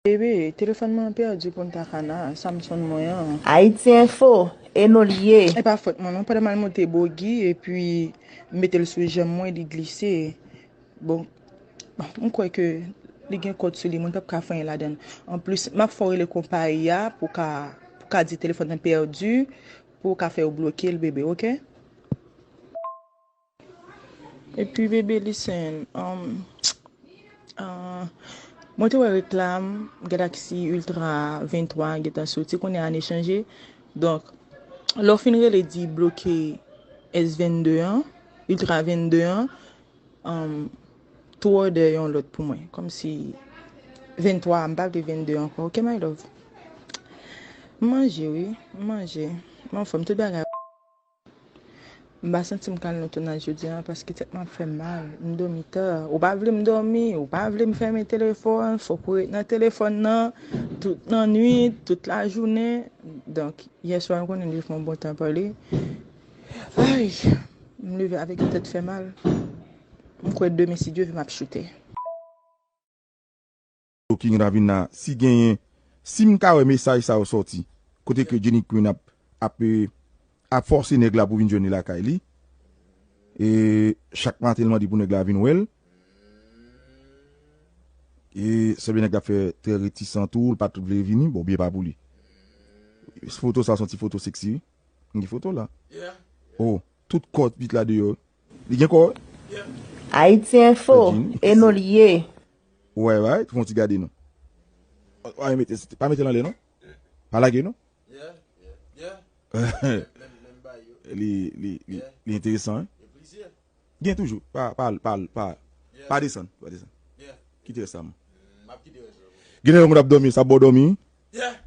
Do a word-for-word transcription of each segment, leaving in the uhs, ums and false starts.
Bebe, telefòn mwen pèdi Punta Cana, Samsung mwen an. Haiti Info, e nou l ye. E pa fòt mwen non, pandan m al monte bogi epi m mete l sou janm mwen, li glise. Bon, m kwè ke li gen kòd sou li, moun p ap ka fè anyen ladan l. Anplis, m ap fè w rele konpayi a pou ka, pou ka di telefòn nan pèdi, pou w ka fè yo bloke l, bebe, oke? Epi, bebe, listen, um, uh, mwen te wè reklam Galaxy Ultra venntwa gentan soti, kounye a ane chanje. Donk, lè w fin rele di bloke S vennde an, Ultra vennde an, um, tou order yon lòt pou mwen. Kòmsi venntwa, m pa vle vennde ankò. Oke, my love? M manje, wi. M manje. M anfòm, tout bagay. M pa santi m ka al nan tounaj jodi a paske tèt mwen ap fè m mal. M dòmi ta. Ou pa vle m dòmi, ou pa vle m fèmen telefòn, fòk ou ret nan telefòn nan tout lannwit, tout lajounen. Donk, yèswa, m konnen li fè yon bon tan pale. Ay, m leve avèk yon tèt fè mal. M kwè demen, si Dye vle, m ap choute. King Ravina, si genyen, si m ka wè mesaj sa yo sòti, kote ke Jenny Queen ap, ap, eh, ap fòse nèg la pou vin jwenn li lakay li, e chak maten l mande pou nèg la vin wè l, e sanble nèg la fè trè retisan tou, l pa t vle vini, bon, byen pa pou li. Foto sa se yon ti foto seksi, wi. M gen foto la. Oh, tout kò pitit la deyò. Li gen kò, wi. Haiti Info, e nou l ye. Ou wè, right? Fè yon ti gade non. Pa mete, pa mete l anlè non. Pa lage non. Li, li, li, li enteresan, wi. Gen toujou. Pa, pa, pa, pa, pa desann, pa desann. Kite rès la, man. Gen lè moun ap dòmi, sa ba w dòmi.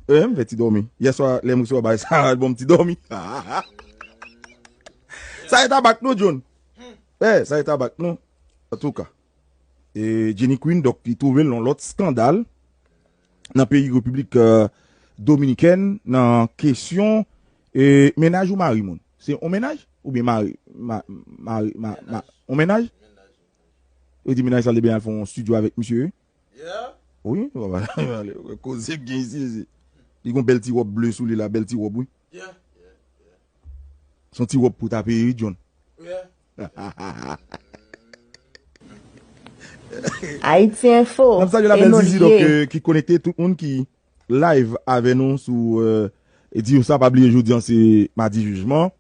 Wi, m fè ti dòmi. Yèswa, lè m resevwa bagay sa, ban m ti dòmi. Sa e tabak non, John. Wi, sa e tabak non. Antouka, e, Jenny Queen, donk, li twouve l nan lòt eskandal nan peyi Repiblik, eh, Dominikèn, nan kesyon, e, mennaj ou mari moun. Se yon mennaj? Oubyen mari, ma, mari, ma, ma, yon mennaj? Yo di mennaj sa li byen al fè yon estidyo avèk misye, wi. Wi, koze k gen isi, isi. Li gen yon bèl ti wòb ble sou li la, bèl ti wòb, wi. Se yon ti wòb pou ta peye, wi, John. Haiti Info, N ap salye la bèl Zizi, donk, eh, ki konekte, tout moun ki live avè nou sou, eh, e di yo sa, pa bliye jodi an se madi jijman.